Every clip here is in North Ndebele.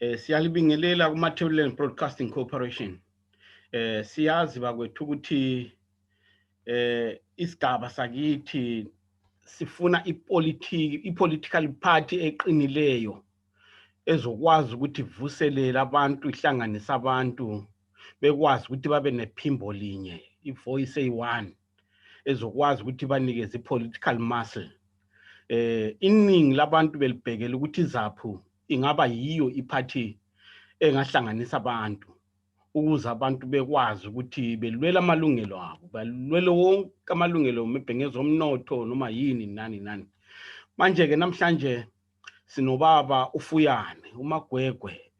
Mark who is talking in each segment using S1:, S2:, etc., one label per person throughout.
S1: Siyalibingelela kuMathebuleni Broadcasting Corporation. Siyazi bakwethu ukuthi isigaba sakithi sifuna ipolitical party eqinileyo ezokwazi ukuthi ivuselela abantu, ihlanganisa abantu, bekwazi ukuthi babe nephimbo linye, ivoice eyi-one, ezokwazi ukuthi banikeze ipolitical muscle. Iningi labantu belibhekela ukuthi iZAPU ingaba yiyo iphathi engahlanganisa abantu, ukuze abantu bekwazi ukuthi belwela amalungelo abo, balwele wonke amalungelo bengezomnotho noma yini nani. Manje-ke namhlanje sinobaba uFuyana, uMagwegwe,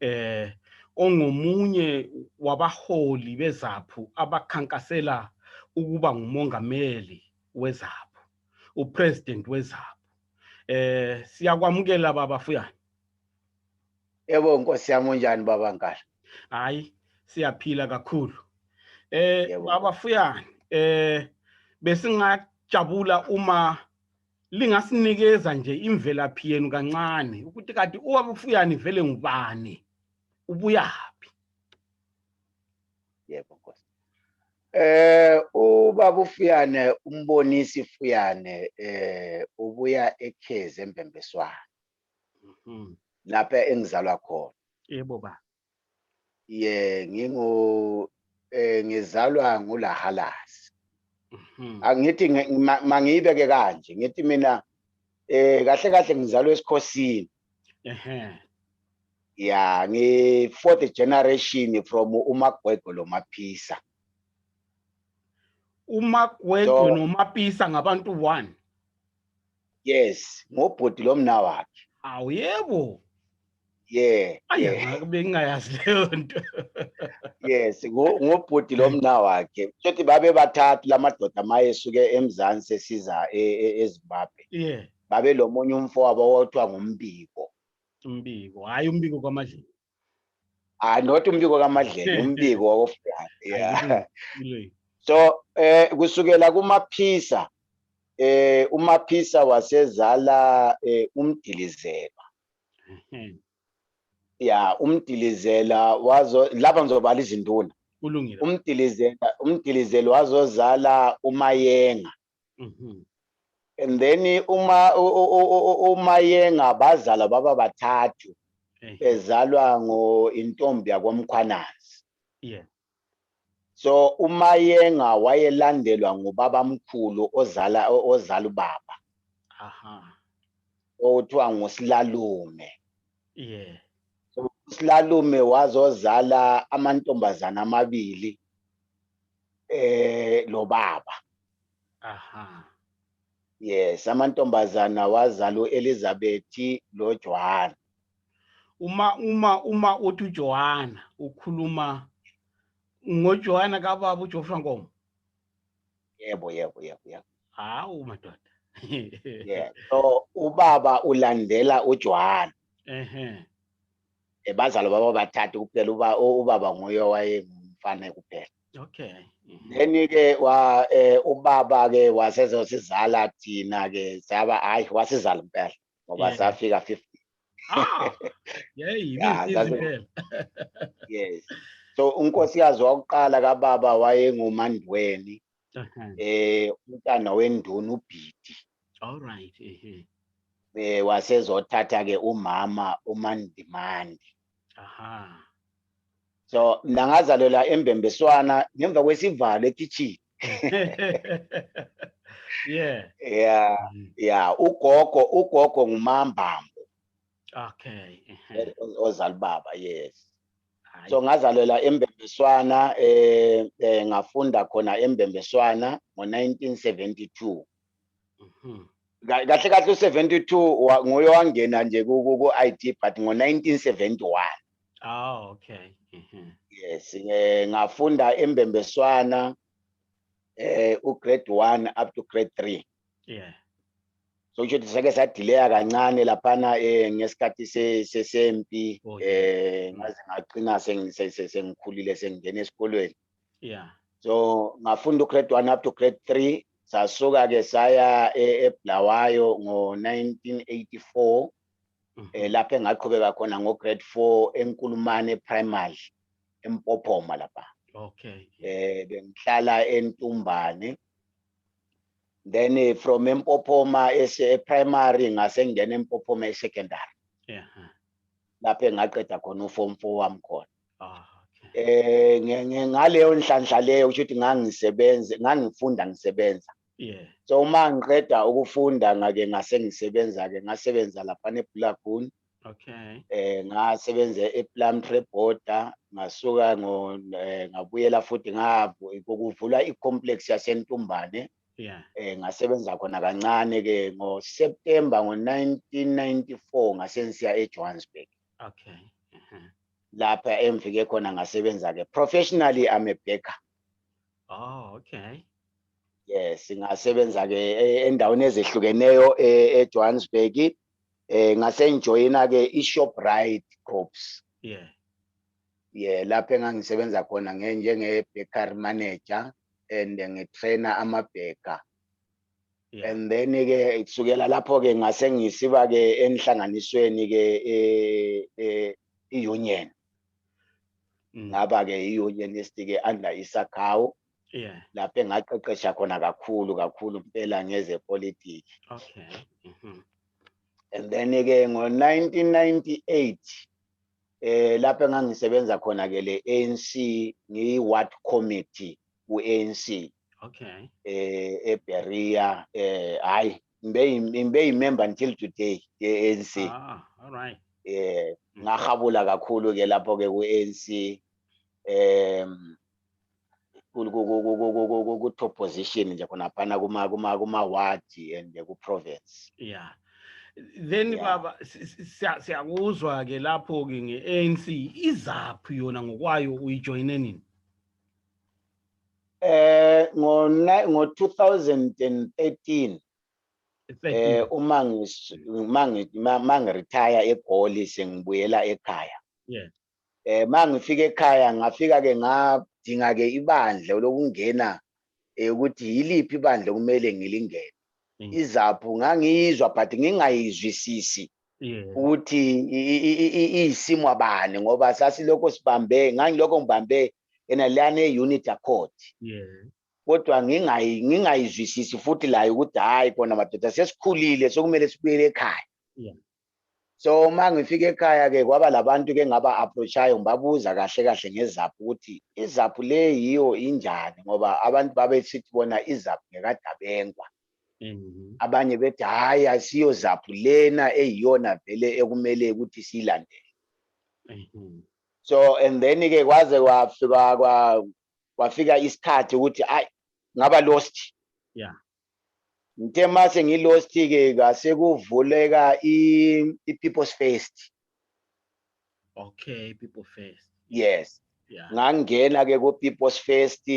S1: ongomunye wabaholi beZAPU abakhankasela ukuba nguMongameli weZAPU, uPresident weZAPU. Siyakwamukela baba Fuyana.
S2: Yebo Nkosi yami, unjani baba Nkala?
S1: Hayi, siyaphila kakhulu. Baba Fuyana, besingajabula uma lingasinikeza nje imvelaphi yenu kancane ukuthi kanti ubaba uFuyana vele ngubani, ubuyaphi?
S2: Yebo Nkosi. Ubaba uFuyana, uMbonisi Fuyana, ubuya ekhaya eMbembeswana. Lapha engizalwa khona.
S1: Yebo ba.
S2: Ngizalwa nguLahalazi. Angithi mangiyibeke kanje, ngithi mina kahle ngizalwa esikhosini. Yeah, ngi-4th generation from uMagwegwe noMapisa.
S1: uMagwegwe noMapisa ngabantu one.
S2: Yes, ngobhodi lomna wakhe.
S1: Awu yebo.
S2: Yeah.
S1: Bengingayazi leyo nto.
S2: Yes, ngobhodi lomna wakhe. Sothi babe bathathu lamadoda mayesuke eMzansi esiza eZimbabwe.
S1: Yeah.
S2: Babe lo munye umfowabo othiwa nguMbiko.
S1: Umbiko, hayi umbiko kaMadleni.
S2: Not umbiko kaMadleni, umbiko wakofuyana. Yeah. So kusukela kuMapisa, uMapisa wasezala uMdilizelwa. Yeah, uMdilizela lapha ngizobala izinduna.
S1: Kulungile.
S2: uMdilizelwa wazozala uMayenga. And then uMayenga bazala baba bathathu, bezalwa intombi yakwamkhwanazi.
S1: Yeah.
S2: So uMayenga wayelandelwa ngubaba omkhulu ozala ubaba. Othiwa nguSilalume.
S1: Yeah.
S2: So uSilalume wazozala amantombazana amabili lo baba. Yes, amantombazana wazala uElizabeth lo Johanna.
S1: Uma uthi uJohanna ukhuluma ngoJohanna kababa uJoshua Nkomo.
S2: Yebo.
S1: Hawu madoda.
S2: Yeah. So ubaba ulandela uJohanna. Bazala baba bathathu kuphela, ubaba nguye wayengumfana kuphela.
S1: Okay.
S2: Then ke ubaba ke wasezosizala thina ke saba wasizala impela ngoba safika 50.
S1: Yeah.
S2: Yes. So unkosikazi wokuqala kababa wayenguMandweni. Umntana wenduna uBhidi.
S1: All right.
S2: Wasezothatha ke umama uMandimandi. So ngazalelwa eMbembeswana ngemva kwesivalo ekitchen. Yeah. Ugogo nguMambambo.
S1: Okay.
S2: Ozala baba, yes. So ngazalelwa eMbembeswana, ngafunda khona eMbembeswana ngo-1972. Kahle u-72 nguye wangena nje ku-IT but ngo-1971.
S1: Okay.
S2: Yes, ngafunda eMbembeswana grade 1 up to grade 3.
S1: Yeah.
S2: So nje sake sadileya kancane laphana ngesikhathi sesempi, ngaze ngaqina sengikhulile sengingena esikolweni.
S1: Yeah.
S2: So ngafunda grade 1 up to grade 3. Sasuka ke saya eBulawayo ngo-1984. lapha engaqhubeka khona ngo-grade 4 eNkulumane primary eMpophoma lapha.
S1: Okay.
S2: Bengihlala eNtumbane. Then from eMpophoma primary ngase ngene eMpophoma secondary.
S1: Yeah.
S2: Lapha engaqeda khona uform 4 wami khona.
S1: Okay.
S2: Ngaleyo nhlanhla leyo ukuthi ngangifunda ngisebenza.
S1: Yeah.
S2: So uma ngiqeda ukufunda ngake ngase ngasebenza lapha eBlackburn.
S1: Okay.
S2: Ngasebenza ePlumtree border, ngasuka ngabuyela futhi ngokuvula icomplex yaseNtumbane.
S1: Yeah.
S2: Ngasebenza khona kancane ke ngoSeptember ngo1994 ngase ngisiya eJohannesburg.
S1: Okay.
S2: Lapha emfike khona ngasebenza ke professionally I'm a baker.
S1: Oh, okay.
S2: Yes, ngasebenza ke endaweni ezehlukeneyo eJohannesburg. Ngase ngijoyina ke iShoprite groups.
S1: Yeah.
S2: Yeah, lapha engangisebenza khona njenge bakery manager and ngitrainer amabheka.
S1: Yeah.
S2: And then ke kusukela lapho ke ngase ngisiba ke enhlanganisweni ke iunion. Ngaba ke iunionist ke under isakhawu.
S1: Yeah.
S2: Lapha engaqeqesha khona kakhulu impela ngezepolitiki.
S1: Okay.
S2: And then ke ngo1998 lapha engangisebenza khona ke le ANC ngiward committee uANC.
S1: Okay.
S2: Eberia hayi ngibe member until today ye-ANC.
S1: All right.
S2: Ngahabula kakhulu ke lapho ke ku-ANC ku-top position nje khona phana kuma ward and ku province.
S1: Yeah. Then baba siyakuzwa ke lapho ke ngeANC iZAPU yona ngokwayo uyijoyine nini?
S2: Ngo-2013 uma ngiretire eGoli sengibuyela ekhaya.
S1: Yeah.
S2: Mangifika ekhaya ngafika ke ngadinga ke ibandla lokungena ukuthi yiliphi ibandla kumele ngilingene. iZAPU ngangizwa but ngingayizwisisi ukuthi isimo abane ngoba sasiloko sibambe ngangiloko ngibambe enalana eunit accord.
S1: Yeah.
S2: Kodwa ngingayizwisisi futhi la ukuthi hayi kona madoda sesikhulile sokumele sibuyele ekhaya.
S1: Yeah.
S2: So mangifika ekhaya ke kwaba labantu ke ngaba approachayo ngibabuza kahle ngeZAPU ukuthi iZAPU le yiyo injani ngoba abantu babesithi bona iZAPU ngekadabengwa. Abanye bethi hayi asiyo ZAPU lena eyiyona vele ekumele ukuthi siyilandele. So and then ke kwaze kwafika isikhathi ukuthi ayi ngaba lost.
S1: Yeah.
S2: Ngithe mase ngilost ke ngase kuvuleka iPeople's First.
S1: Okay, People First.
S2: Yes.
S1: Yeah.
S2: Ngangena ke kuPeople's First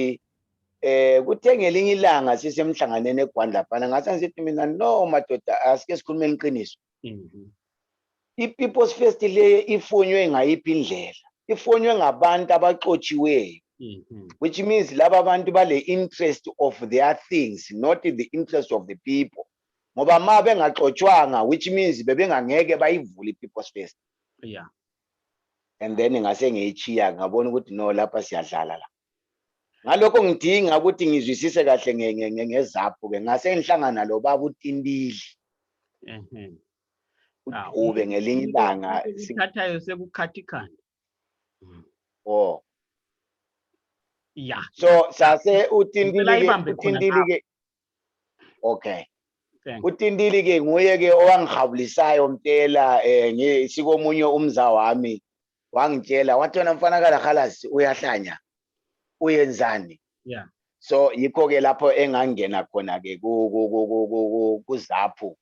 S2: kuthe ngelinye ilanga sisemhlanganene eGwandla phana ngase ngithi mina no madoda asike sikhulumeni iqiniso. iPeople's First le ifunywe ngayiphi indlela? Ifunywe ngabantu abaxotshiweyo. Which means laba abantu bale interest of their things, not the interest of the people. Ngoba ma bengaxotshwanga, which means bebengangeke bayivule iPeople's First.
S1: Yeah.
S2: And then ngase ngiyichiya ngabona ukuthi no lapha siyadlala la. Ngalokho ngidinga ukuthi ngizwisise kahle ngeZAPU ke ngase ngihlangana lo baba uTindili. Ube ngelinye ilanga
S1: sikhathayo sekukhathikhanda.
S2: Oh.
S1: Yeah.
S2: So sase uTindili ke okay. uTindili ke nguye ke owangihabulisayo mpela sikomunye umza wami wangitshela wathi wena mfana kakhalazi uyahlanya uyenzani.
S1: Yeah.
S2: So yikho ke lapho engangena khona ke kuZAPU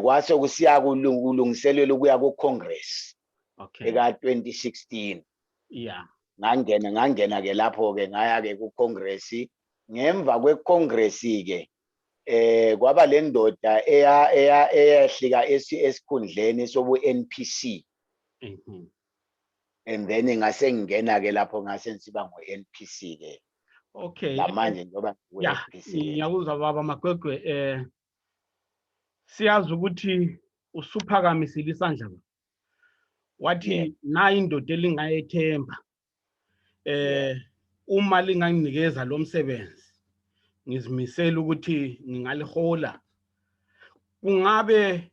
S2: kwase kusiya kulungiselelo ukuya kuCongress.
S1: Okay.
S2: Eka 2016.
S1: Yeah.
S2: Ngangena ke lapho ke ngaya ke kuCongress. Ngemva kweCongress ke kwaba le ndoda eyahlika esikhundleni sobu NPC. And then ngase ngena ke lapho ngase nsiba ngo-NPC ke.
S1: Okay.
S2: Lamanje njoba
S1: NPC. Ngiyakuzwa baba Magwegwe siyazi ukuthi usuphakamisile isandla wathi na indoda elingayethemba uma linganginikeza lo msebenzi ngizimisela ukuthi ngingalihola. Kungabe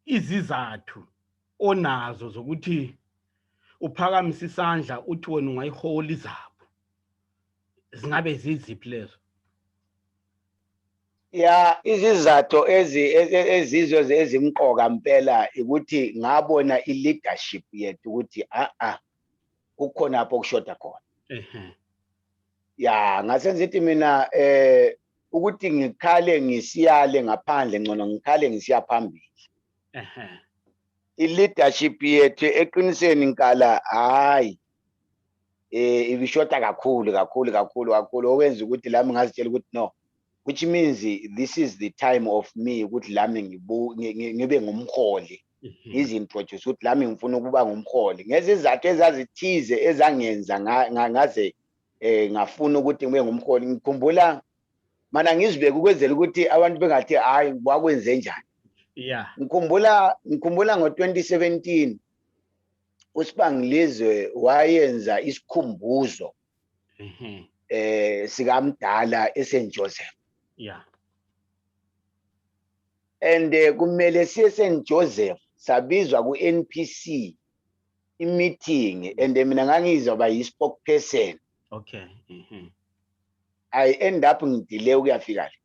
S1: izizathu onazo zokuthi uphakamise isandla uthi wena ungayihola iZAPU, zingabe ziziphi lezo?
S2: Ya, izizathu ezizwe ezimqoka impela ukuthi ngabona i-leadership yethu ukuthi kukhona apho kushoda khona. Ya, ngasenza ithi mina ukuthi ngikhale ngisiyale ngaphandle ngcono ngikhale ngisiya phambili. I-leadership yethu eqinisweni nkala hayi ibishoda kakhulu okwenza ukuthi lami ngazitshela ukuthi no, which means this is the time of me ukuthi lami ngibe ngumholi, ngizintroduce ukuthi lami ngifuna ukuba ngumholi ngezizathu ezazithize ezangenza ngaze ngafuna ukuthi ngibe ngumholi. Ngikhumbula mana ngizibeke ukwenzela ukuthi abantu bengathi hayi wakwenze njani. Ngikhumbula ngo-2017 uSibangilizwe wayenza isikhumbuzo sikamdala eSt Joseph. And kumele siye St Joseph sabizwa ku-NPC i-meeting and mina ngangizoba yi-spokesperson. I end up ngidile ukuyafika le.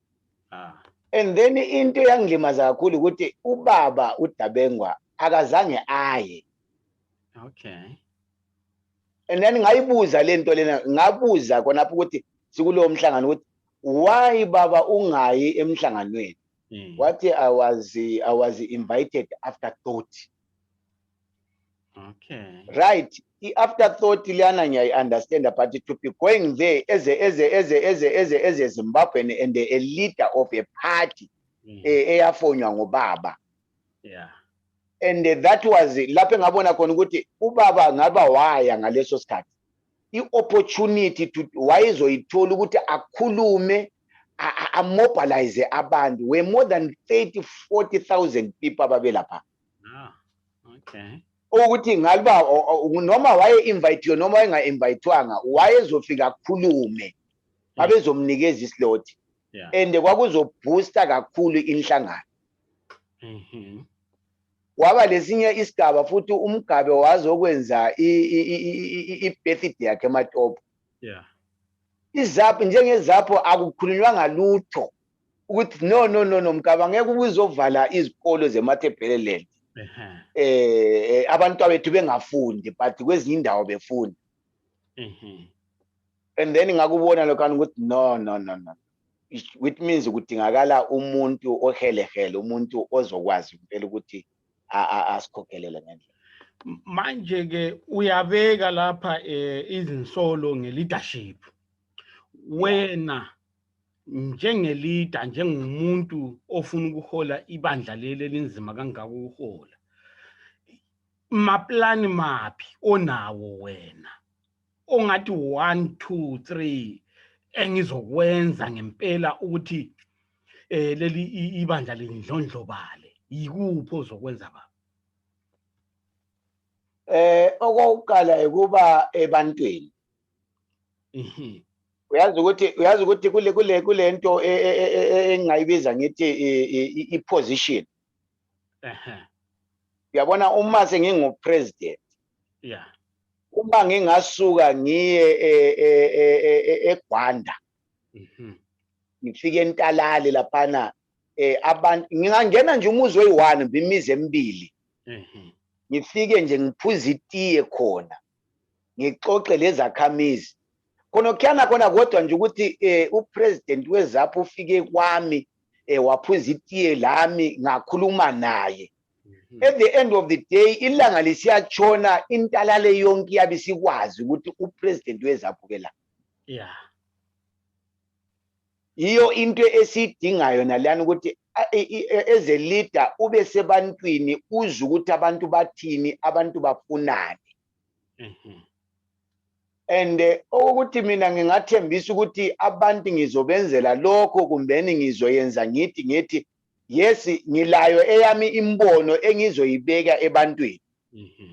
S2: And then into yangilimaza kakhulu ukuthi ubaba uDabengwa akazange aye. And then ngayibuza lento lena, ngabuza khonapho ukuthi sikulowo mhlangano ukuthi why baba ungayi emhlanganweni? Wathi I was invited afterthought. Right, i-afterthought liyana ngiyayi understand, but to be going there as a Zimbabwean and a leader of a party eyafonywa ngubaba. And that was lapho ngabona khona ukuthi ubaba ngaba waya ngaleso sikhathi i-opportunity to wayezoyithola ukuthi akhulume amobilize abantu. We more than 30,000-40,000 people ababelapha. Ukuthi ngaliba noma waye invite noma enga-invitewanga wayezofika akhulume babezomnikeza islot and kwakuzoboosta kakhulu inhlangano. Waba lesinye isigaba futhi umgabe wazokwenza i-birthday yakhe eMatopo. iZAPU njengeZAPU akukhulunywanga lutho ukuthi no mgaba ngeke uzovala izikolo zeMathebeleland. Abantu abethu bengafundi but kwezinye indawo befunda. And then ngakubona lokho ukuthi no, which means kudingakala umuntu ohelehele, umuntu ozokwazi impela ukuthi asikhokhelele ngendlela.
S1: Manje ke uyabeka lapha izinsolo nge-leadership. Wena njenge-leader, njengomuntu ofuna ukuhola ibandla leli elinzima kangaka ukuhola, maplani maphi onawo wena ongathi 1 2 3 engizokwenza ngempela ukuthi leli ibandla lindlondlobale? Yikuphi ozokwenza baba?
S2: Okokuqala ukuba ebantwini. Uyazi ukuthi kule nto engayibiza ngithi i-position. Uyabona uma sengingu-president, uma ngingasuka ngiye eGwanda ngifike eNtalale laphana abantu ngingangena nje umuzi oyi-1 bimize emibili. Ngifike nje ngiphuze itiye khona ngixoxe lezakhamizi khona kukhana khona kodwa nje ukuthi upresident weZAPU ufike kwami waphuza itiye lami ngakhuluma naye. At the end of the day ilanga lisiyatshona intalale yonke yabe sikwazi ukuthi upresident weZAPU ke la. Iyo into esidingayo nalana ukuthi as a leader ube sebantwini uzwe ukuthi abantu bathini, abantu bafunani. And ukuthi mina ngingathembisa ukuthi abantu ngizobenzela lokho kumbeni ngizoyenza ngithi yes ngilayo eyami imbono engizoyibeka ebantwini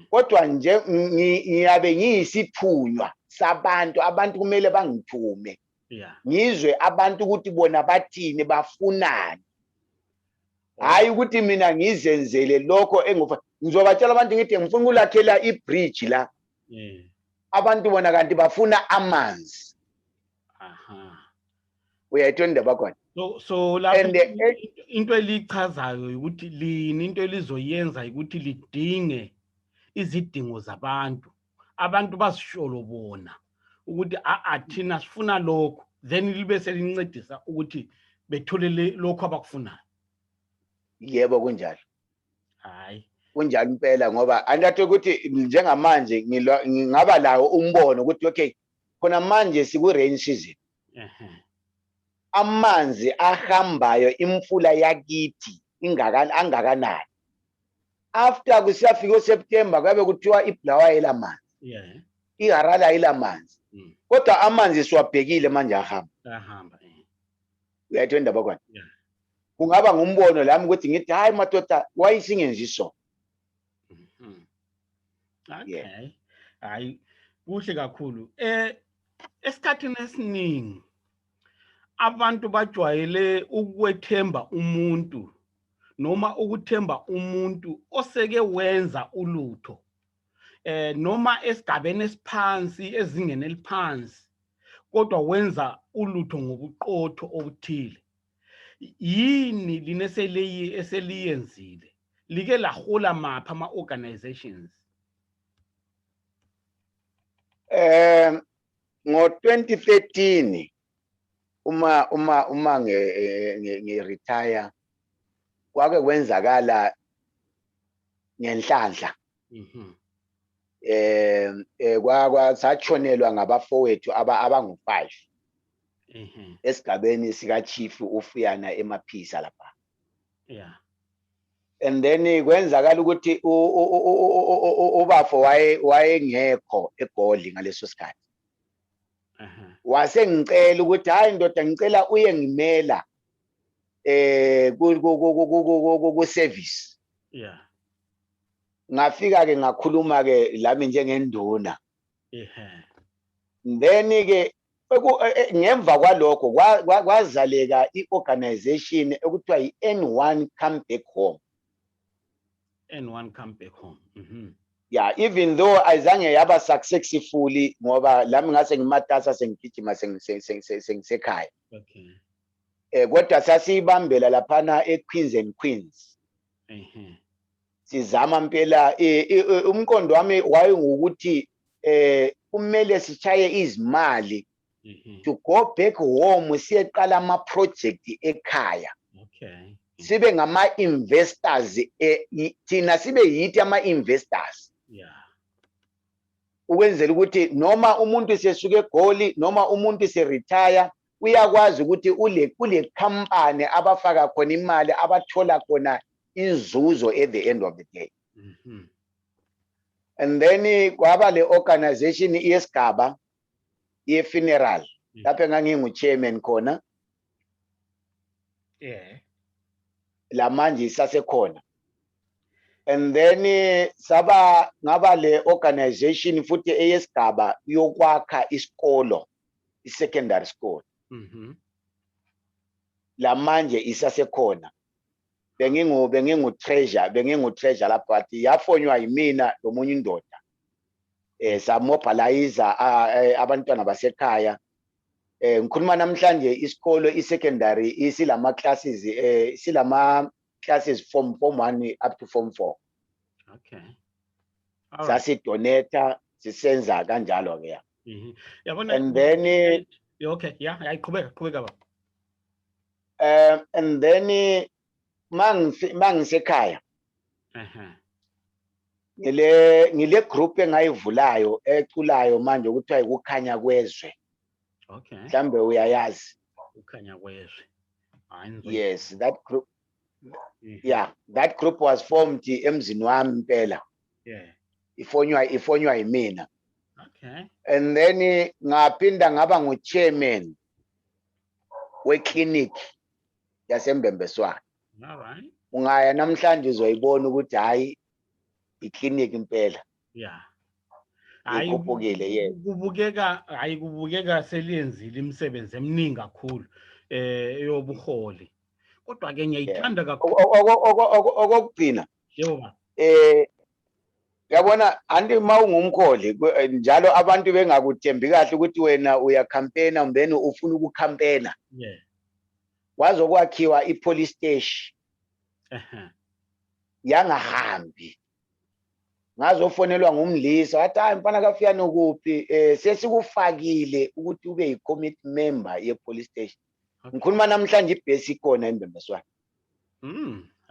S2: kodwa nje ngiyabe ngiyisithunywa sabantu abantu kumele bangithume ngizwe abantu ukuthi bona bathini bafunani hayi ukuthi mina ngizenzele lokho ngizobatshela abantu ngithi ngifuna ukulakhela ibridge la abantu bona kanti bafuna amanzi uyayithonda bakhona
S1: so lapho into elichazayo ukuthi lini into elizoyenza ukuthi lidinge izidingo zabantu abantu basisholo bona ukuthi thina sifuna lokho then libe selincedisa ukuthi bethole lokho abakufunayo.
S2: Yebo kunjalo.
S1: Hayi
S2: kunjalo impela ngoba andathi ukuthi njengamanje ngingaba lawo umbono ukuthi okay khona manje siku rain season amanzi ahambayo imfula yakithi angakanani after kusiyafika uSeptember kwabe kuthiwa iblawa elamanzi iharala elamanzi kodwa amanzi siwabhekile manje ahamba uyayithonda bakwana kungaba ngumbono lami ukuthi ngithi hayi madoda wayisingenzi so.
S1: Okay. Hayi kuhle kakhulu. Esikhathini esiningi abantu bajwayele ukwethemba umuntu noma ukuthemba umuntu oseke wenza ulutho. Noma esigabeni esiphansi ezingeni eliphansi kodwa wenza ulutho ngobuqotho obuthile. Yini lineseleyi eseliyenzile like lahola mapha ama organizations?
S2: Ngo-2013 uma ngi-retire kwake kwenzakala ngenhlanhla satshonelwa ngabafowethu abangu-5 esigabeni sika Chief uFuyana emaphisa lapha. And then kwenzakala ukuthi ubafo wayengekho eGoli ngaleso sikhathi. Wase ngicela ukuthi hayi ndoda ngicela uye ngimela ku service. Ngafika ke ngakhuluma ke lami njengenduna. Then ke ngemva kwalokho kwazaleka iorganization ekuthiwa iN1 Come Back Home.
S1: N1 Come Back Home.
S2: Yeah, even though ayizange yaba successfully ngoba lami ngase ngimatasa sengigijima sengisekhaya.
S1: Okay.
S2: Kodwa sasibambela laphana eQueens and Queens. Sizama impela umqondo wami wayengukuthi kumele sichaye izimali to go back home siyeqala ama project ekhaya.
S1: Okay.
S2: Sibe ngama investors thina sibe yithi ama investors. Ukwenzela ukuthi noma umuntu sesuka eGoli noma umuntu se-retire uyakwazi ukuthi kule company abafaka khona imali abathola khona inzuzo at the end of the day. And then kwaba le organization yesigaba ye-funeral lapho engangingu-chairman khona. La manje isasekhona. And then ngaba le organization futhi eyesigaba yokwakha isikolo i-secondary school. La manje isasekhona. Bengingu treasure lapho athi yafonywa yimina lomunye indoda. Samobilize abantwana basekhaya. Ngikhuluma namhlanje isikolo i-secondary isilama classes form 1 up to form 4.
S1: Okay.
S2: Sasidonate sisenza kanjalo ke. And then
S1: okay, ayiqhubeka baba.
S2: And then mangisekhaya. Ngile group engayivulayo eculayo manje ukuthi ayikukhanya kwezwe.
S1: Okay.
S2: Mhlambe uyayazi.
S1: Ukhanya kwezwe.
S2: Yes, that group. Yeah, that group was formed emzini wami impela. Ifonywa yimina.
S1: Okay.
S2: And then ngaphinda ngaba ngu-chairman we-clinic yaseMbembeswana.
S1: All right.
S2: Ungaya namhlanje uzoyibona ukuthi hayi iclinic impela.
S1: Yeah.
S2: Ikhuphukile yebo.
S1: Kubukeka seliyenzile imisebenzi eminingi kakhulu yobuholi. Kodwa ke ngiyayithanda kakhulu.
S2: Okugcina.
S1: Yebo.
S2: Yabona anti mawungumkholi njalo abantu bengakuthembi kahle ukuthi wena uyakhampena mbeni ufuna ukukhampena.
S1: Yeah.
S2: Wazokwakhiwa ipolice station. Yangahambi. Ngazofonelwa ngumlisa wathi hayi mfana kaFuyana ukuphi sesikufakile ukuthi ube yi-committee member ye-police station. Ngikhuluma namhlanje ibhesi ikhona eMbembeswane.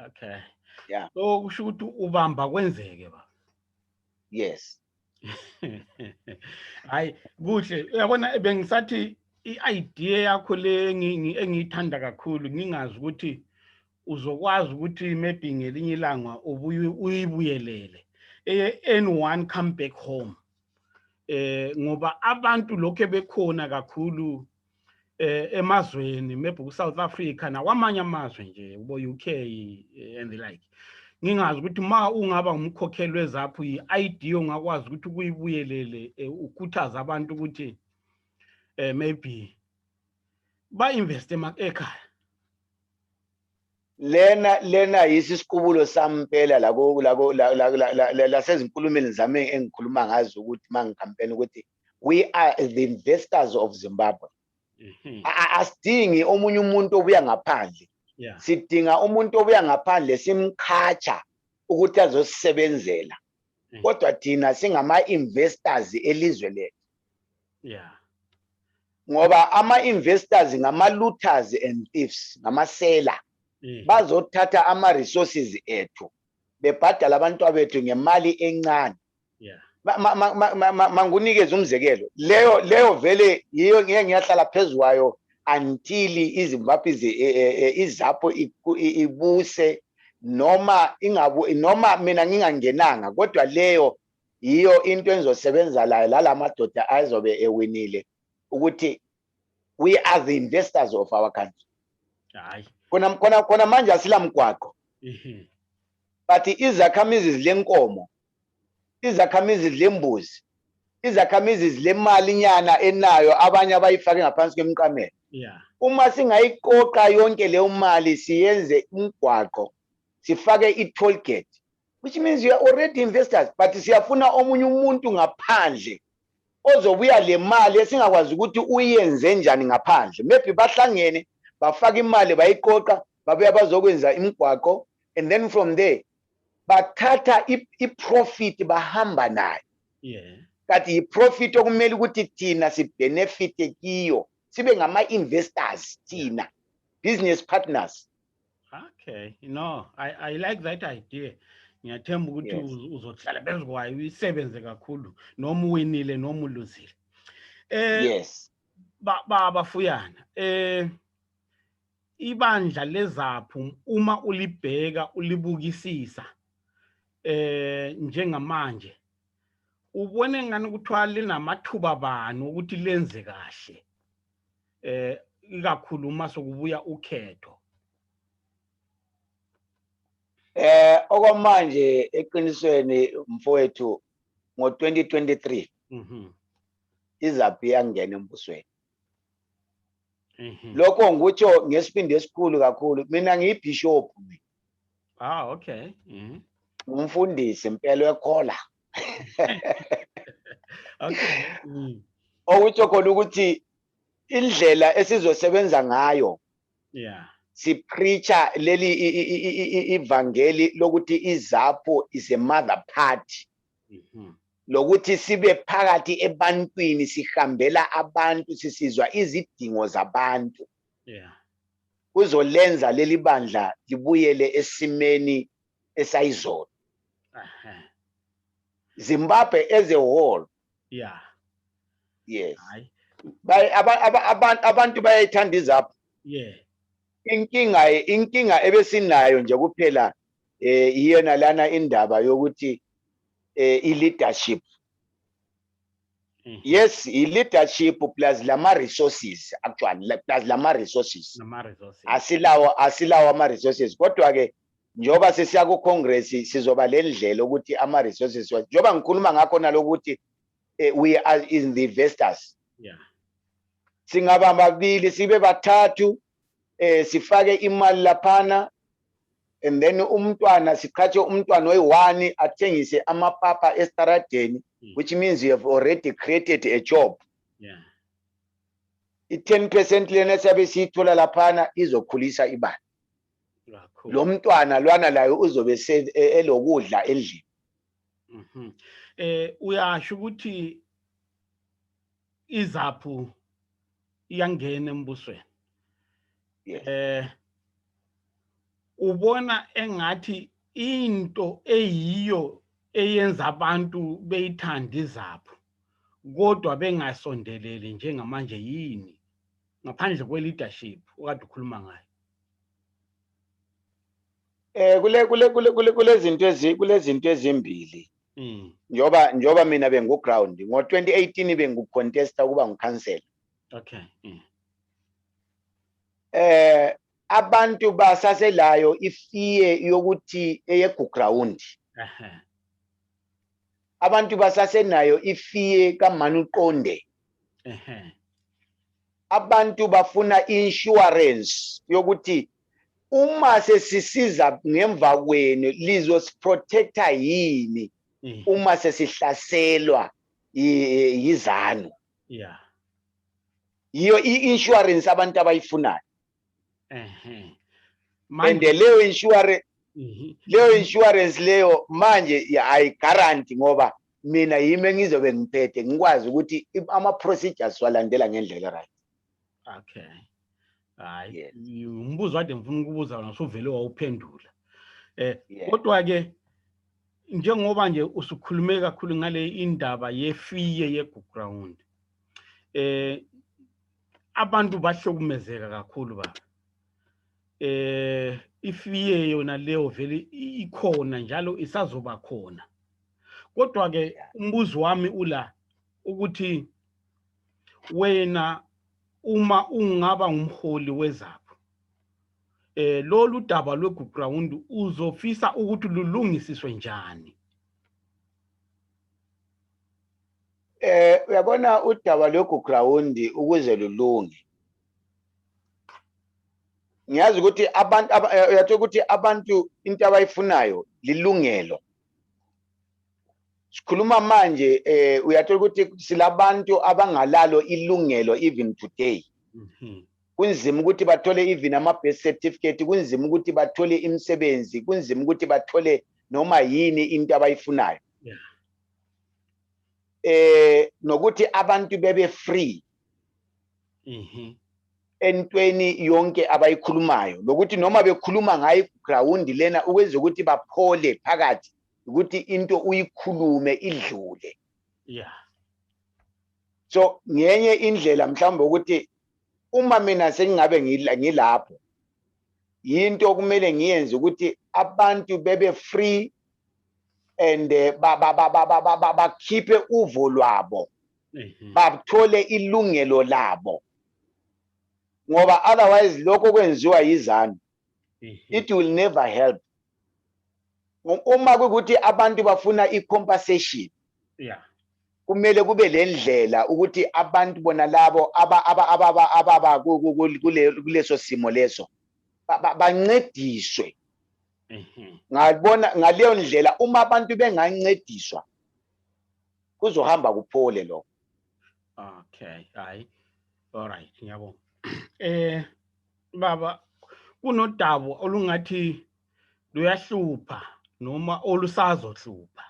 S1: Okay.
S2: Yeah.
S1: So kusho ukuthi ubamba kwenzeke ba.
S2: Yes.
S1: Hayi kuhle uyabona bengisathi i-idea yakho le engiyithanda kakhulu ngingazi ukuthi uzokwazi ukuthi maybe ngelinye ilanga uyibuyelele N1 come back home ngoba abantu lokho bekhona kakhulu emazweni maybe ku-South Africa nakwamanye amazwe nje ubo UK and the like. Ngingazi ukuthi ma ungaba umkhokheli weZAPU i-idea ongakwazi ukuthi ukuyibuyelele ukuthaza abantu ukuthi maybe ba-invest ekhaya.
S2: Lena yisiqubulo sampela la sezinkulumeni zami engikhuluma ngazo ukuthi mangikhampeni ukuthi we are the investors of Zimbabwe. Asidingi omunye umuntu obuya ngaphandle. Sidinga umuntu obuya ngaphandle simkhacha ukuthi azosebenzela. Kodwa thina singama-investors elizwe lethu.
S1: Yeah.
S2: Ngoba ama-investors ngama-looters and thieves, ngamasela. Bazothatha ama-resources ethu bebhadala abantu bethu ngemali encane.
S1: Yeah.
S2: Mangunikeze umzekelo. Leyo vele yiyo ngiyahlala phezukwayo until iZimbabwe iZAPU ibuse noma mina ngingangenanga kodwa leyo yiyo into enzosebenza la madoda azobe ewinile ukuthi we are the investors of our country.
S1: Hayi.
S2: Kona manje asilamgwaqo. But izakhamizi lenkomo, izakhamizi lembuzi, izakhamizi lemali nyana enayo abanye abayifake ngaphansi kwemqamelo.
S1: Yeah.
S2: Uma singayiqoqa yonke leyo mali siyenze umgwaqo, sifake i-toll gate, which means you are already investors, but siyafuna omunye umuntu ngaphandle ozobuya le mali esingakwazi ukuthi uyenze njani ngaphandle. Maybe bahlangene bafaka imali bayiqoqa babuya bazokwenza imigwaqo and then from there bathatha i-profit bahamba nayo.
S1: Yeah.
S2: Kanti i-profit okumele ukuthi thina sibenefite kiyo sibe ngama-investors thina, business partners.
S1: Okay, I like that idea. Ngiyathemba ukuthi uzohlala bezikwayo uyisebenze kakhulu noma uwinile noma uluzile.
S2: Yes.
S1: Baba Fuyana, ibandla leZAPU uma ulibheka ulibukisisa njengamanje ubone ngani ukuthiwa linamathuba bani ukuthi lenze kahle ikakhulu uma sokubuya ukhetho.
S2: Okwamanje eqinisweni mfowethu ngo-2023 iZAPU yangena embusweni. Lokho ngikutsho ngesipindi esikhulu kakhulu. Mina ngiyibishop.
S1: Okay.
S2: Umfundisi impela wekhola.
S1: Okay.
S2: Okutsho khona ukuthi indlela esizosebenza ngayo.
S1: Yeah.
S2: Sipreacher leli ivangeli lokuthi iZAPU is a mother party. Lokuthi sibe phakathi ebantwini sihambela abantu sisizwa izidingo zabantu.
S1: Yeah.
S2: Kuzolenza leli bandla libuyele esimeni esayizolo. Zimbabwe as a whole.
S1: Yeah.
S2: Yes. Abantu bayayithanda iZAPU.
S1: Yeah.
S2: Inkinga ebesinayo nje kuphela iyona lana indaba yokuthi i-leadership Yes, i-leadership plus lama resources actually plus lama resources asilawo ama resources kodwa ke njoba sesiya ku Congress sizoba le ndlela ukuthi ama resources njoba ngikhuluma ngakho nalokuthi we are in the investors. Singaba babili sibe bathathu sifake imali laphana and then umntwana siqhatshe umntwana oyi1 athengise amapapa estaradeni, which means you have already created a job. I-10% lena sabe siyithola laphana izokhulisa ibala. Lo mntwana lwana layo uzobe elokudla endlini.
S1: Uyasho ukuthi iZAPU iyangena embusweni. Ubona engathi into eyiyo eyenza abantu beyithanda iZAPU kodwa bengasondelele njengamanje yini ngaphandle kwe leadership okade ukhuluma ngayo?
S2: Kulezinto ezimbili. Njoba mina bengu-ground ngo-2018 bengu-contesta ukuba ngukhansela. Abantu basaselayo ifiye yokuthi eyeguground. Abantu basasenayo ifiye kaManu Qonde. Abantu bafuna insurance yokuthi uma sesisiza ngemva kwenu lizosiprotecta yini uma sesihlaselwa yizanu. Yiyo i-insurance abantu abayifunayo. And leyo insurance leyo manje ayigaranti ngoba mina yimi ngizobe ngiphethe ngikwazi ukuthi ama procedures walandela ngendlela right.
S1: Hayi umbuzo wade ngifuna ukubuza wona suvele wawuphendula. Kodwa ke njengoba nje usukhulume kakhulu ngale indaba yefiye yeground. Abantu bahlukumezeka kakhulu baba. Ifiye yona leyo vele ikhona njalo isazoba khona. Kodwa ke umbuzo wami ula ukuthi wena uma ungaba umholi weZAPU lolu daba lweground uzofisa ukuthi lulungisiswe njani?
S2: Uyabona udaba lweground ukuze lulunge. Ngiyazi ukuthi uyathola ukuthi abantu into abayifunayo lilungelo. Sikhuluma manje uyathola ukuthi silabantu abangalalo ilungelo even today. Kunzima ukuthi bathole even ama-birth certificate, kunzima ukuthi bathole imisebenzi, kunzima ukuthi bathole noma yini into abayifunayo. Nokuthi abantu bebe free entweni yonke abayikhulumayo, nokuthi noma bekhuluma ngayo ground lena ukwenza ukuthi baphole phakathi ukuthi into uyikhulume idlule. So ngenye indlela mhlawumbe ukuthi uma mina sengabe ngilapho into kumele ngiyenze ukuthi abantu bebe free and bakhiphe uvo lwabo, bathole ilungelo labo. Ngoba otherwise lokho kwenziwa yizanu, it will never help. Uma kukuthi abantu bafuna i-compensation, kumele kube le ndlela ukuthi abantu bona labo ababa kuleso simo leso bancediswe. Ngabona ngaleyo ndlela uma abantu bengancediswa kuzohamba kuphole lo.
S1: Hayi. Alright, ngiyabonga. Baba kunodaba olungathi luyahlupha noma olusazohlupha.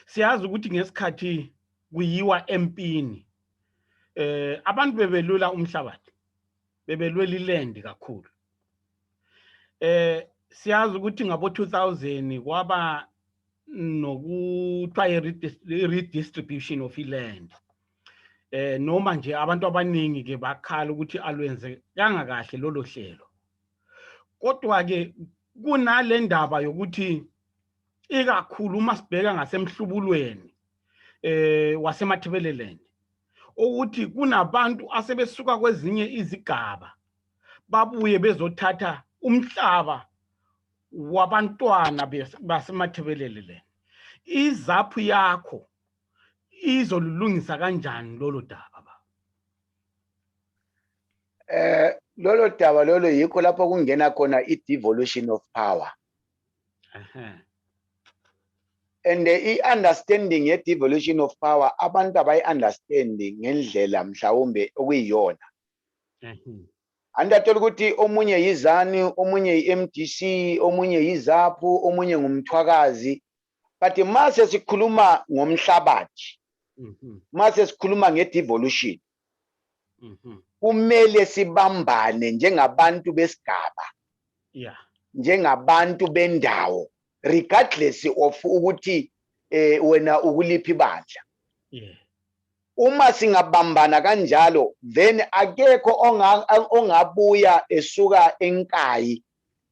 S1: Siyazi ukuthi ngesikhathi kuyiwa empini abantu bebelula umhlabathi, bebelwela iland kakhulu. Siyazi ukuthi ngabo 2000 kwaba nokuthiwa redistribution of land. Noma nje abantu abaningi ke bakhala ukuthi alwenze kangakahle lolo hlelo. Kodwa ke kunale ndaba yokuthi ikakhulu uma sibheka ngasemhlubulweni wasemathebeleleni ukuthi kunabantu asebesuka kwezinye izigaba babuye bezothatha umhlaba wabantwana basemathebeleleni. iZAPU yakho izolulungisa kanjani lolo daba?
S2: Lolo daba lolo yikho lapho kungena khona i-devolution of power. And i-understanding ye-devolution of power, abantu abayi-understanding ngendlela mhlawumbe okuyiyona. Andathola ukuthi omunye yizani, omunye yi-MDC, omunye yiZAPU, omunye ngumthwakazi. But mase sikhuluma ngomhlabathi, mase sikhuluma nge-devolution, kumele sibambane njengabantu besigaba, njengabantu bendawo, regardless of ukuthi wena ukuliphi ibandla. Uma singabambana kanjalo, then akekho ongabuya esuka enkayi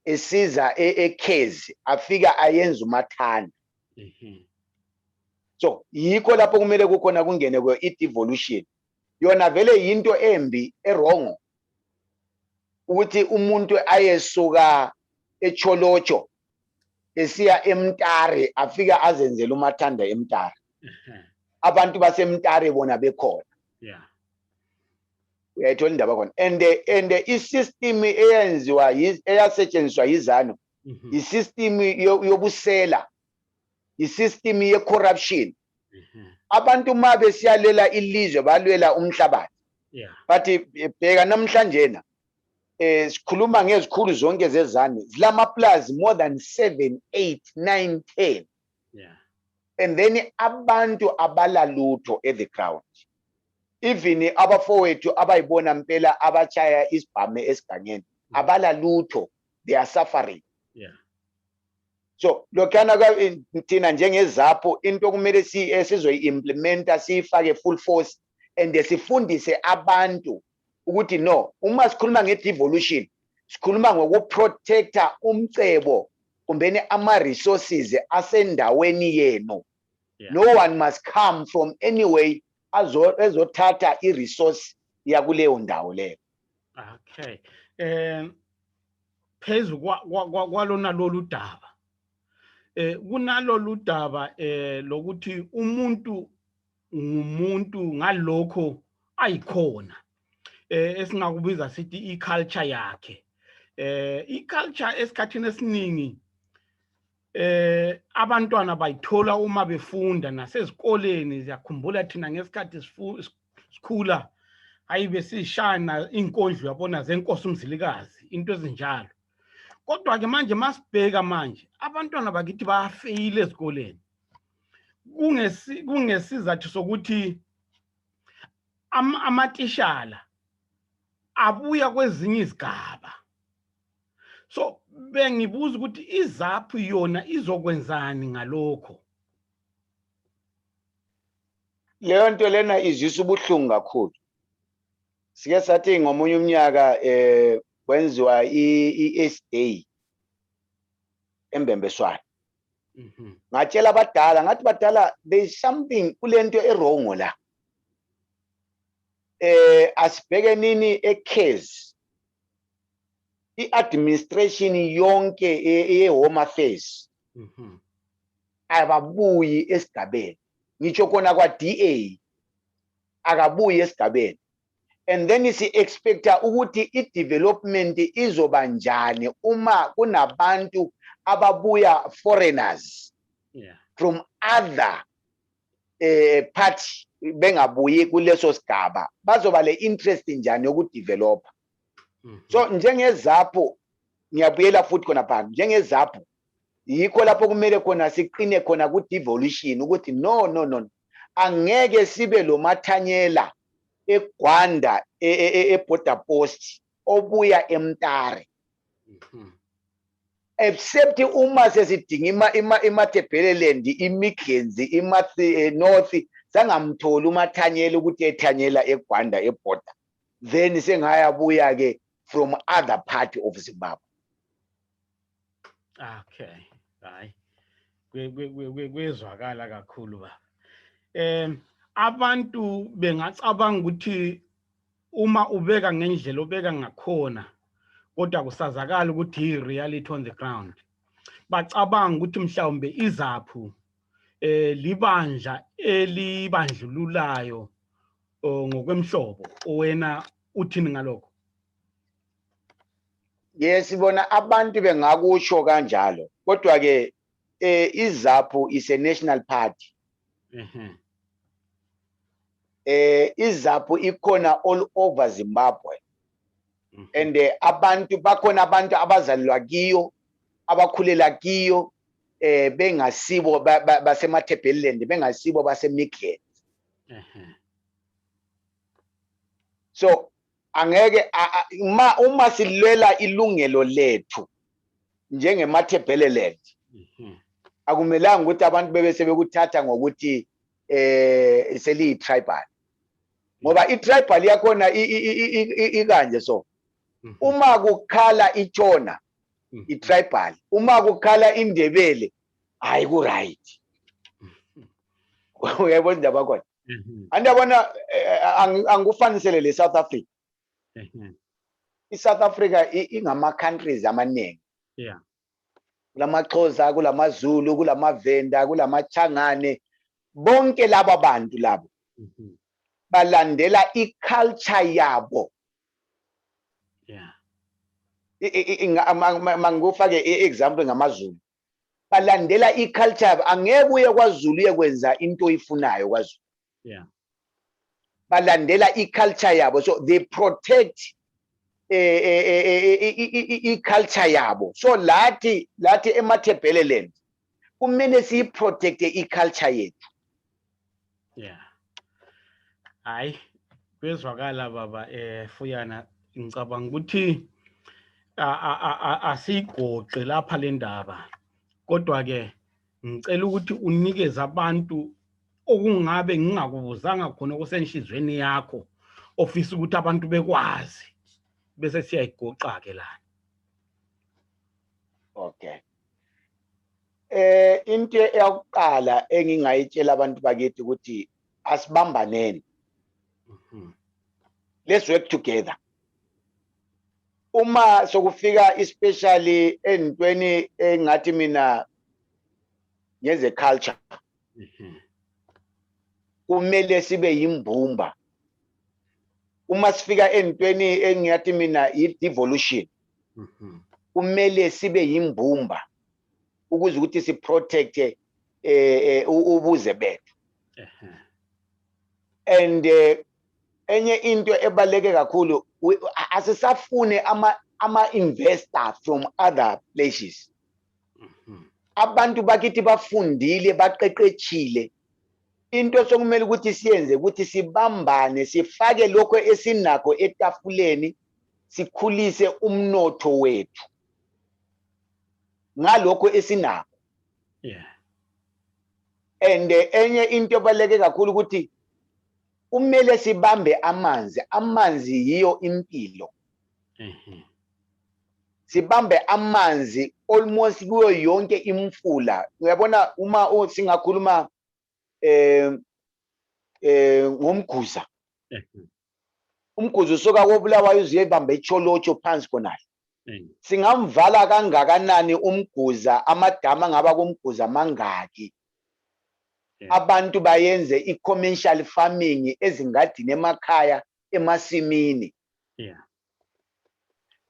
S2: esiza ekhezi afika ayenza umathanda. So yikho lapho kumele kukhona kungene kwe i-devolution. Yona vele yinto embi erongo ukuthi umuntu ayesuka eCholocho esiya eMtare afika azenzela umathanda eMtare. Abantu baseMtare bona bekhona. Uyayithola indaba khona. And i-system eyenziwa eyasetshenziswa yizano, i-system yobusela, i-system ye-corruption. Abantu uma besiyalela ilizwe balwela umhlabathi. But bheka namhlanje na sikhuluma ngezikhulu zonke zezane zilamaplazi more than 7, 8, 9, 10. And then abantu abalalutho at the ground. Even abafowethu abayibona mpela abachaya isibhame esigangeni abalalutho, they are suffering. So lokhana thina njengeZAPU into kumele sizoyi-implementa siyifake full force and sifundise abantu ukuthi no, uma sikhuluma nge-devolution sikhuluma ngokuprotecta umcebo kumbeni ama-resources asendaweni yenu. No one must come from anyway ezothatha i-resource yakuleyo ndawo leyo.
S1: Okay. Phezu kwalona lolu daba kunalolu daba lokuthi umuntu ngumuntu ngalokho ayikhona, esingakubiza sithi i-culture yakhe. I-culture esikhathini esiningi abantwana bayithola uma befunda nasezikoleni. Ziyakhumbula thina ngesikhathi sikhula ayibe sishana inkondlo yabona zenkosi umzilikazi, into ezinjalo. Kodwa ke manje masibheka manje abantwana bakithi bayafeyila ezikoleni. Kungesizathu sokuthi amatishala abuya kwezinye izigaba. So bengibuza ukuthi iZAPU yona izokwenzani ngalokho?
S2: Leyo nto lena izisa ubuhlungu kakhulu. Sike sathi ngomunye umnyaka kwenziwa i-SA eMbembeswana. Ngatshela abadala ngathi badala there is something kulento erongo la. Asibheke nini ekhezi i-administration yonke ye-Home Affairs ababuyi esigabeni, ngitsho kona kwa DA akabuyi esigabeni. And then si-expecta ukuthi i-development izoba njani uma kunabantu ababuya foreigners from other party bengabuyi kuleso sigaba, bazoba le interest njani yokudevelopa. So njengeZAPU ngiyabuyela futhi khona phambi, njengeZAPU yikho lapho kumele khona siqine khona ku-devolution ukuthi no, angeke sibe lo mathanyela eGwanda e-border post obuya eMtare. Except uma sesidinga imathebheleland, iMidlands, North, sangamtholi umathanyela ukuthi ethanyela eGwanda eborder, then sengayabuya ke from other part of Zimbabwe.
S1: Okay, hayi kwezwakala kakhulu ba. abantu bengacabanga ukuthi uma ubeka ngendlela obeka ngakhona kodwa kusazakala ukuthi i-reality on the ground. Bacabanga ukuthi mhlawumbe iZAPU libandla elibandlululayo ngokwemhlobo. Wena uthini ngalokho?
S2: Yes, bona abantu bengakusho kanjalo. Kodwa ke iZAPU is a national party. iZAPU ikhona all over Zimbabwe. And abantu bakhona abantu abazalwa kiyo, abakhulela kiyo, bengasibo basemaThebheleland, bengasibo baseMidlands. So angeke uma silwela ilungelo lethu njengemaThebheleland, akumelanga ukuthi abantu bebese bekuthatha ngokuthi seli tribal. Ngoba i-tribal yakhona ikanje so. Uma kukhala iTshona, i-tribal. Uma kukhala iNdebele, hayi ku right. Uyabona indaba yakhona. Andabona angikufanisele le South Africa. I-South Africa ingama countries amaningi.
S1: Yeah.
S2: KulamaXhosa, kulamaZulu, kulamavenda, kulamachangane, bonke laba bantu labo balandela i-culture yabo.
S1: Yeah.
S2: Mangufake i-example ngamaZulu. Balandela i-culture yabo, angeke uye kwaZulu uyekwenza into oyifunayo kwaZulu.
S1: Yeah.
S2: Balandela i-culture yabo, so they protect i-culture yabo. So lathi emaThebheleland kumele siyiprotecte i-culture yethu.
S1: Yeah. Hayi, kwezwakala baba Fuyana, ngicabanga ukuthi asigoqe lapha le ndaba. Kodwa ke ngicela ukuthi unikeze abantu okungabe ngingakubuzanga khona kusenhlizweni yakho ofisa ukuthi abantu bekwazi bese siyayigoqa ke la.
S2: Okay. Into eyokuqala engingayitshela abantu bakithi ukuthi asibambaneni. Let's work together. Uma sokufika especially entweni engathi mina ngeze culture. Kumele sibe yimbumba. Uma sifika entweni engathi mina i-devolution. Kumele sibe yimbumba ukuze ukuthi si protect ubuze bethu. And enye into ebaleke kakhulu, asisafune ama investor from other places. Abantu bakithi bafundile, baqeqetshile. Into sokumele ukuthi siyenze ukuthi sibambane, sifake lokho esinakho etafuleni, sikhulise umnotho wethu. Ngalokho esinakho.
S1: Yeah.
S2: And enye into ebaleke kakhulu ukuthi kumele sibambe amanzi. Amanzi yiyo impilo. Sibambe amanzi almost kuyo yonke imfula. Uyabona uma singakhuluma ngomguza. Umguza usoka koBulawayo uze ibambe eCholotsho phansi khonala. Singamvala kangakanani umguza, amadama ngaba kumguza mangaki. Abantu bayenze i-commercial farming ezingadini emakhaya, emasimini.
S1: Yeah.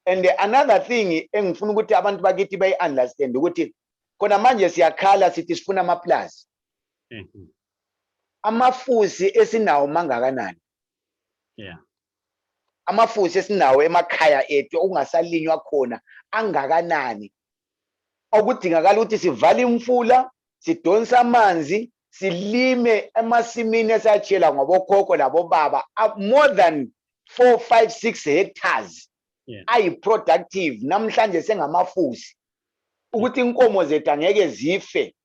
S2: And another thing engifuna ukuthi abantu bakithi bayi-understand ukuthi khona manje siyakhala sithi sifuna amaplazi. Amafusi esinawo mangakanani.
S1: Yeah.
S2: Amafusi esinawo emakhaya ethu okungasalinywa khona angakanani. Okudingakala ukuthi sivale imfula, sidonsa amanzi, silime emasimini esatshela ngobokhokho labobaba, more than 4, 5, 6 hectares. Ayi productive namhlanje sengamafusi. Ukuthi inkomo zethu angeke zife.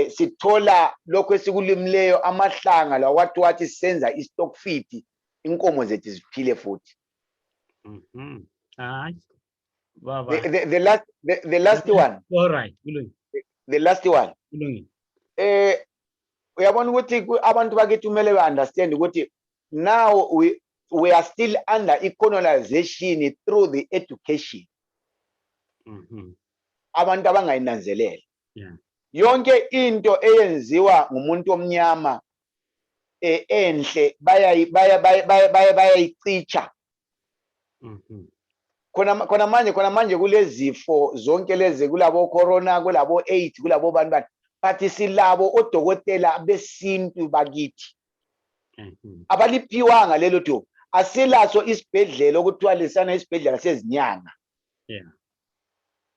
S2: Sithola lokho esikulimileyo amahlanga lawathi senza i-stock feed, inkomo zethu ziphile futhi.
S1: Baba.
S2: The last one.
S1: All right.
S2: The last one. uyabona ukuthi abantu bakithi kumele ba-understand ukuthi now we are still under colonization through the education. Abantu abangayinanzelela. Yonke into eyenziwa ngumuntu omnyama enhle bayayicicha. Khona manje kulezifo zonke lezi, kulabo corona, kulabo AIDS, kulabo bantu bathi silabo odokotela besintu bakithi. Abaliphiwanga lelo thuba. Asilaso isibhedlela okuthiwa lisana isibhedlela sezinyanga.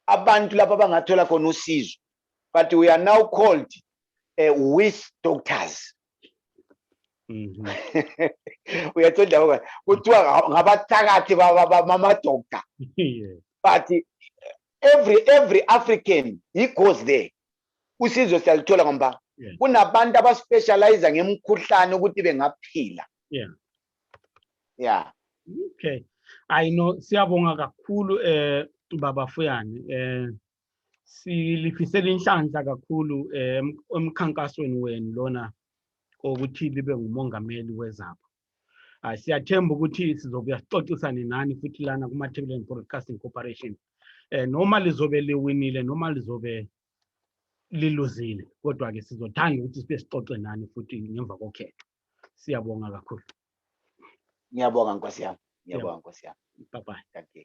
S2: Abantu lapha bangathola khona usizo. But we are now called witch doctors. Uyathola kuthiwa ngabathakathi bama doctor. But every African, he goes there. Usizo siyalithola ngoba kunabantu abaspecialize ngemikhuhlane ukuthi bengaphila.
S1: Okay. I know siyabonga kakhulu Baba Fuyana. Silifisela inhlanhla kakhulu emkhankasweni wenu lona ukuthi libe ngumongameli weZAPU. Siyathemba ukuthi sizobuya sixoxisane nani futhi lana kuma-Television Broadcasting Corporation. Noma lizobe liwinile noma lizobe liluzile, kodwa ke sizothanda ukuthi sibe sixoxe nani futhi ngemva kokhetho. Siyabonga kakhulu.
S2: Ngiyabonga Nkosi yami. Ngiyabonga Nkosi yami.
S1: Bye bye.
S2: Thank you.